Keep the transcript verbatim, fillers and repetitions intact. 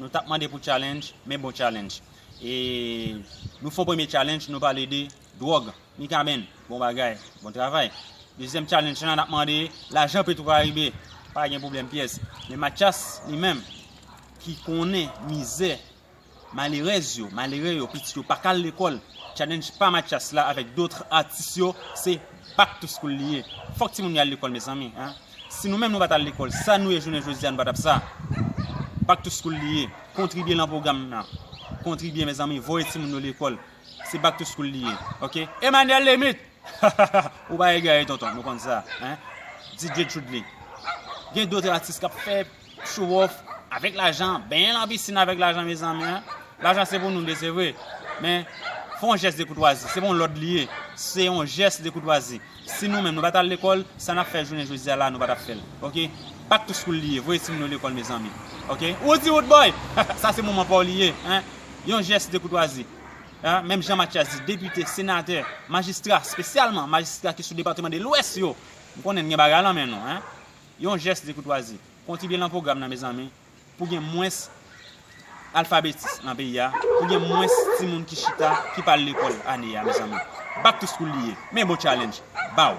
Nou t ap mande pou challenge, men bon challenge. E nou fè yon premye challenge, nou pale de dwòg. Mikaben, bon bagay, bon travay. Dezyèm challenge lan, n ap mande lajan Petro Karibe. Pa gen pwoblèm pyès. Men Mathias, li menm, ki konnen mizè malerèz yo, malere yo, pitit yo pa ka al lekòl. Challenge pa Mathias la avèk dòt atis yo, se back to school li ye. Fòk timoun yo al lekòl, mezanmi, en. Si nou menm nou pa t al lekòl, sa nou ye jounen jodi a, nou pa t ap sa. Back to school li ye. Kontribye lan pwogram nan. Kontribye, mezanmi, voye timoun yo lekòl. Se back to school li ye. Oke? Emmanuel Limit! Ou pa egare, tonton, nou konn sa, en. D J Trudly. Gen dòt atis k ap fè show off avèk lajan, benyen lan pisin avèk lajan, mezanmi, en. Lajan se pou nou, li se vre. Men, fè yon jès de koutwazi. Se pa yon lòd li ye. Se yon jès de koutwazi. Si nou menm nou pa t al lekòl, sa n ap fè jounen jodi a la, nou pa t ap fè l. Oke? Back to school li ye. Voye timoun yo lekòl, mezanmi. Oke? Ou di Woodboy! Sa se moman pa w li ye, en. Yon jès de koutwazi. En, menm jan Mathias di, depite, senatè, majistra, espesyalman majistra ki sou depatman de Lwès yo, m konnen n gen bagay lan men nou, en. Yon jès de koutwazi. Kontribye lan pwogram nan, mezanmi, pou gen mwens alfabetis lan peyi a, pou gen mwens timoun ki chita, ki pa al lekòl ane a, mezanmi. Back to school li ye. Men bon challenge. Baw.